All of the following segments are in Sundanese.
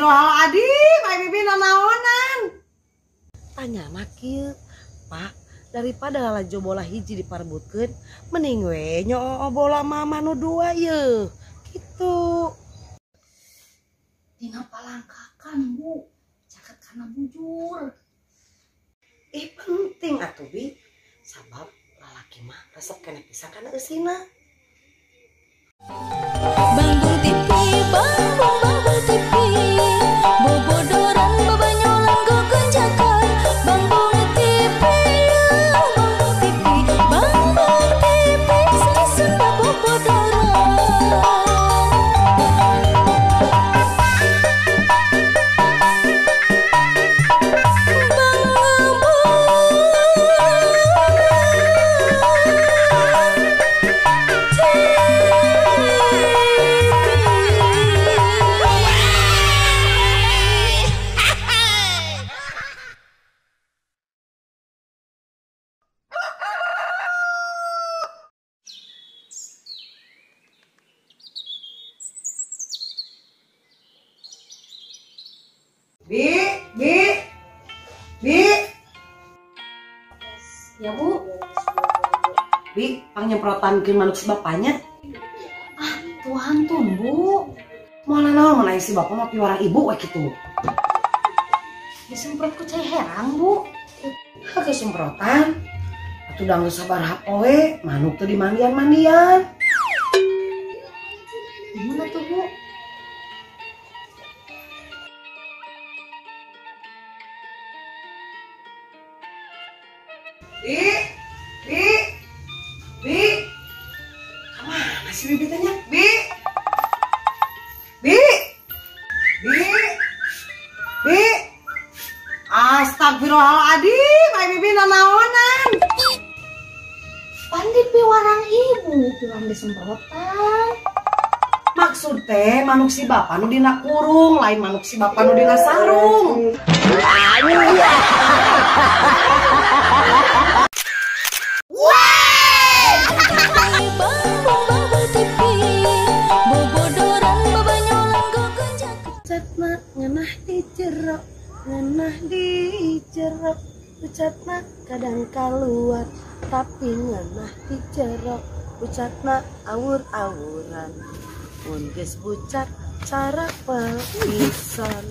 Astagfirullahaladzim, ai bibi nanaonan. Tanya kieu, Pak, daripada lalajo bola hiji diparbutkeun, mending we nyoo bola mama nu dua ye. Gitu. Dina palangkakan, Bu. Caket kana bujur. Ih penting atuh bi, sabab lalaki mah resep keneh pisan kana eusina. Bangbung TV, bangbung bangbung TV, bobodoran babanyolan gogonjakan. Bangbung TV, bangbung TV, bangbung TV, seni Sunda bobodoran. Bi, bi, bi. Ya Bu. Bi, pangnyemprotankeun manuk si bapaknya. Ah, Tuhan tumbu. Moal naon mun aya si bapak mah piwarang ibu we kitu. Disemprot ku cai herang, Bu. Heuh kesemprotan. Atuh da geus sabaraha poe manuk teu dimandian-mandian. Gimana tuh, Bu? Bi, bi, bi, kemana sih bibi tanya? Bi, bi, bi, bi, astagfirullahaladzim, ai bibi nanaonan. Pandi piwarang ibu, piwarang disemprotan. Maksud teh manuk si bapak nu dina kurung, lain manuk si bapak nu dina sarung. Ucatna ngeunah di jero, ngeunah di jero. Ucatna kadang kaluar, tapi ngeunah di jero. Ucatna awur-awuran, mun geus bucat cara pisan.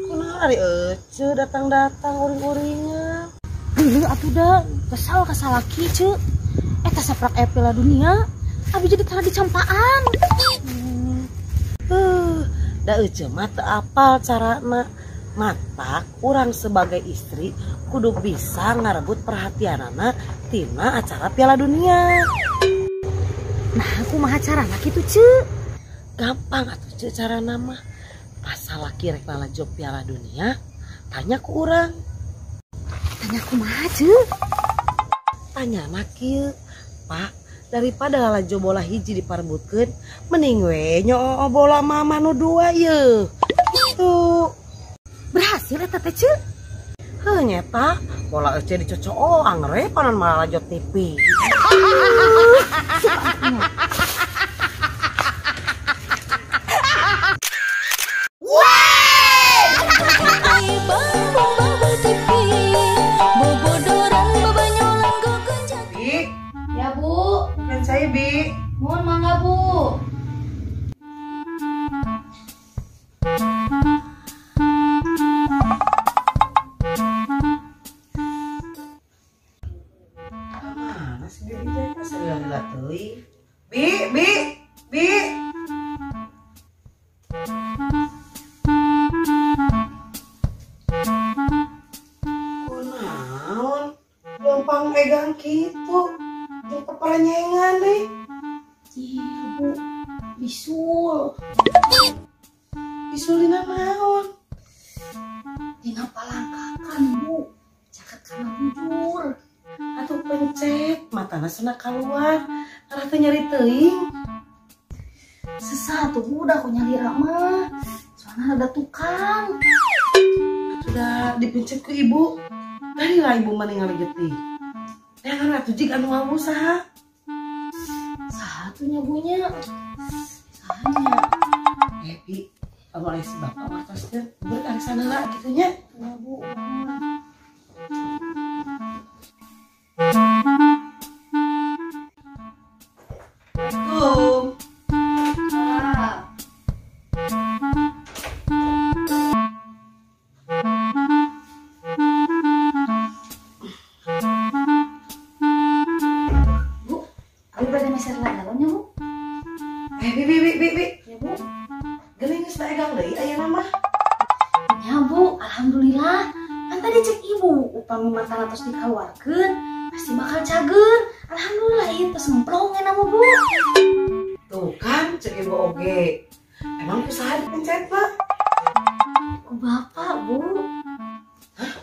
Kunaon ari ece datang-datang uring-uringan. Geuleuh atuh da, kesal ka salaki ceu. Eta saprak aya Piala Dunia, abi jadi tara dicampaan. Da ece mah teu apal carana. Matak urang sebagai istri kudu bisa ngarebut perhatianana tina acara Piala Dunia. Nah, kumaha carana kitu ceu? Gampang atuh ceu carana mah. Pas salaki rek lalajo Piala Dunia, tanya ku urang. Tanya kumaha ceu? Tanyana kieu, Pak, daripada lalajo bola hiji diparbutkeun, mending we nyoo bola mama nu dua ye. Gitu. Berhasil eta teh ceu? Heuh nyeta, bola ece dicocoo angre panon malah lalajo TV. Bi, ya Bu, kan saya Bi. Mohon mangga Bu. Mana sih Bibi teh? Masa lila-lila teuing. Bi, bi, bi. Kunaon? Lempang egang kitu. Jeung peperenyengan deh. Iya Bu, bisul. Bisul dina naon? Dina palangkakan Bu, caket kana bujur. Atuh pencet, matana sena kaluar, arah teh nyeri teuing. Sesah tuh Bu, udah ku nyalira mah. Soalna ada tukang. Atuh da dipencet ku ibu. Dari lah ibu mah ningali getih. Jangan atuh jig anu ngawu saha? Saha tuh nya Bu nya? Sahanya. Bi, Lamun aya si bapak wartos teh beureut arisan heula kitu nya. Ya Bu. Assalamualaikum. Bu, abi bade meser galonnya, Bu. Bi. Ya, Bu. Geuning geus daegang deui ayeuna mah. Ya, Bu, alhamdulillah. Kan tadi cek ibu, upami matana tos dikaluarkeun, pasti bakal cager. Alhamdulillah ieu tos ngemplong enak mah, Bu. Tuh kan cek ibu oge. Emang usaha dipencet, Pak? Ku bapak, Bu. Hah?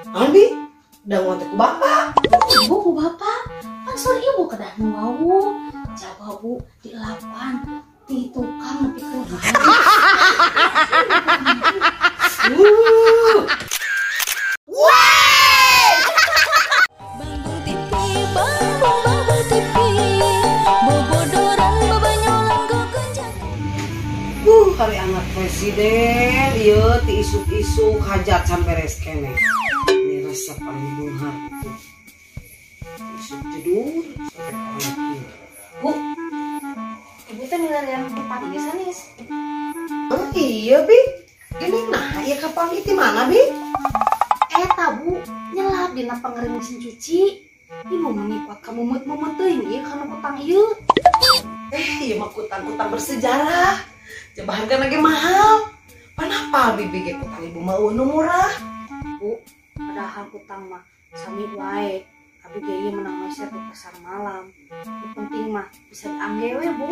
Naon, Bi? Da teh ku bapak. Ibu ku bapak. Pan sur ibu kedah nu wawuh. Jaba, Bu, dilapan di tukang nepi ka Bangbung TV, bangbung baba TV, bobodoran babanyolan gogonjakan. Hari anak presiden ieu ti isuk-isuk hajat sampai beres keneh. Ini resep paling bunghar gitu. Isuk jedur sampai ka ieu. Bu, ibu teh milarian kutang ieu sanes. Oh iya, Bi. Geuning nah ieu kapal ieu ti mana, Bi? Eta, Bu, nyelap dina pangering mesin cuci. Ibu meni kuat ka mumut-mumut teuing ieu kana kutang ieu. Ieu mah kutang-kutang bersejarah. Coba harga lagi mahal. Panapa bibi ge kutang ibu mah eueuh nu murah. Bu, padahal kutang mah sami wae. Abi ge ieu menang meser di pasar malam. Nu penting mah bisa diangge we, Bu.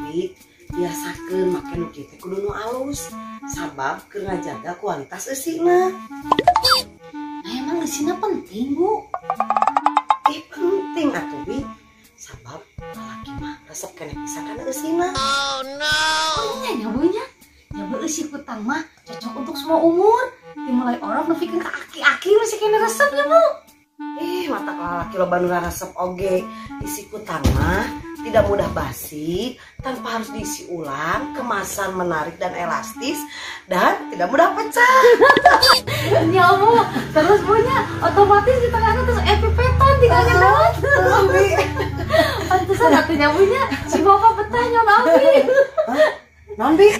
Bi, biasakeun make nu kieu teh kudu nu alus. Sabab keur ngajaga kualitas eusina. Nah, emang eusina penting, Bu. Penting atuh, Bi. Sabab lalaki mah resep keneh pisan kana eusina. Oh, nya nya Bu nya. Nya Bu eusi kutang mah cocok untuk semua umur. Dimulai orok nepikeun ka aki-aki masih kena resep ya, Bu. Mata lalaki loba nu resep oge. Isi kutang mah tidak mudah basi, tanpa harus diisi ulang, kemasan menarik dan elastis, dan tidak mudah pecah. Ya Bu, terus Bu nya otomatis di tengahnya terus epipetan tinggal nyedot. Pantesan atuh nya Bu nya si bapak betah nyon abi. Hah? Non Bi?